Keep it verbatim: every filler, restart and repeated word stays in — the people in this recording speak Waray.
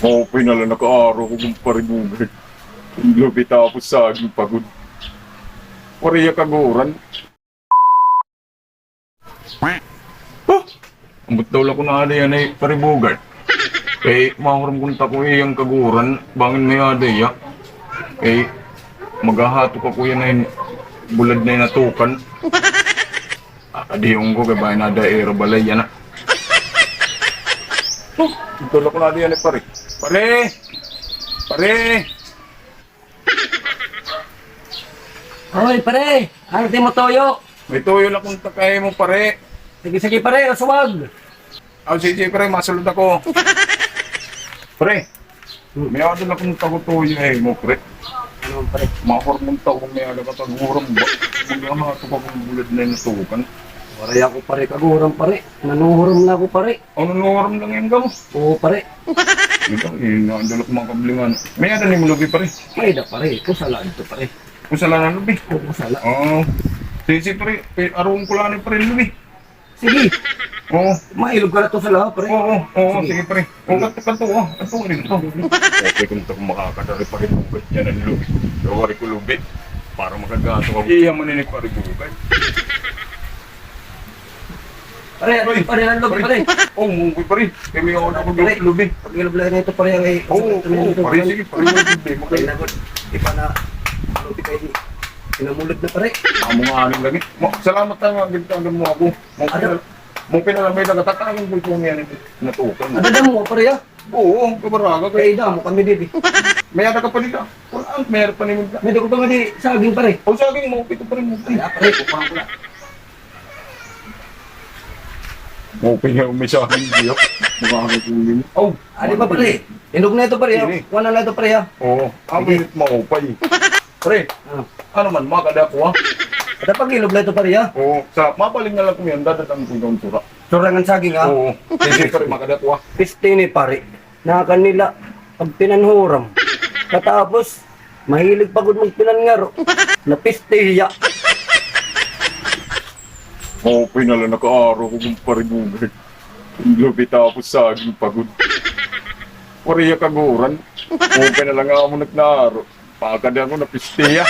Maupay na la nakaaro ko kun Pare Bugard. Lubi tapos saging pa gud. Waray hiya kaguran. Huh! Ambot daw la kun aada hiya ni Pare Bugard. Kay mahuram kunta ko iya kaguran, bangin may-ada hiya. Kay maghahatok ako yana hin bulad na hin atukan. Adihon ko kay bangin aada ha ira balay yana. Huh! Ambot daw la kun aada hiya ni Pare. Pare! Pare! Hoy, pare! Ano it imo tuyo? May tuyo la kunta ha imo, pare. Sige, sige, pare, uswag. Aw, sige, pare, masulod ako. Pare, may-ada la kunta ko tuyo ha imo, pare. Ano, pare? Mahuram kunta ko, may-ada ka kaguran ba? Maghahatok ako hin bulad na hin atukan. Waray ako, pare, kaguran, pare. Nanuhuram na ako, pare. Ano, nanuhuram la ngani kamo? Oo, pare. Ito, eh, nadala ko mga kablingan. May-ada nimo lubi, pare? May-ada, pare. Kusala ito, pare. Kusala na lubi? Oo, kusala. Oo. Sige, sige, pare. Pe-, aruon ko la ni pare lubi. Sige. Oo. Mailog ka na to sa lahat, pare. Oo, oo, sige, pare. Oo, kato, kato, oh. Kato, ano ito? Okay, kung ito makakadari, pare, lubi. Yan ang lubi. Pero waray ko lubi. Para makagato ako. Iya, maninig, pare, bugad. Pare, pare, ano, pare? Oh, mungkoy, pare. Kay may-ada ako lubi. Pag-ilog la na ito, pare, ang... Oo, oo, pare, sige, pare, lubi. Pare, nagod. Iba na, lubi kay pinamulod na, pare. Amo nga, ano, lagi. Ma-, salamat na nga, gintagan mo ako. Mao pina-, mao pina-, may nagatatangan ko ito niya, natukan. Ada damo, pare, ah? Oo, kabaraga kay damo kami didi. May-ada ka pa dida. Kuan, may-ada pa nimo dida. May-ada ko pa nga di saging, pare. O, saging mo, pito pa rin mo. Ay, ah, pare, kukuha ko na. Mo, pina-, may saging diyo. Mga ano po yun. Oh, adi pa, pare. Indog na ito, pare, ah. Sige. Kuha na ito, pare, ah. Oo, ang pinit maupay. Pare, ano man, makada ko, ah. Ada pa, ilog la ito, pare, ah. Oo, sa, mapaling na la ko yan, dadatang ko yung sura. Surangan saging, ah. Oo. Sige, pare, makada ko, ah. Piste ini, pare. Nakanila, pagpinanhuram. Katapos, mahilig pa gud magpinanngaro. Napiste hiya. Maupay na la nakaaro ko kun Pare Bugard. Lubi tapos saging pa gud. Waray hiya kaguran. Maupay na la nga amo nagnaaro. Pakadi ako, napiste hiya.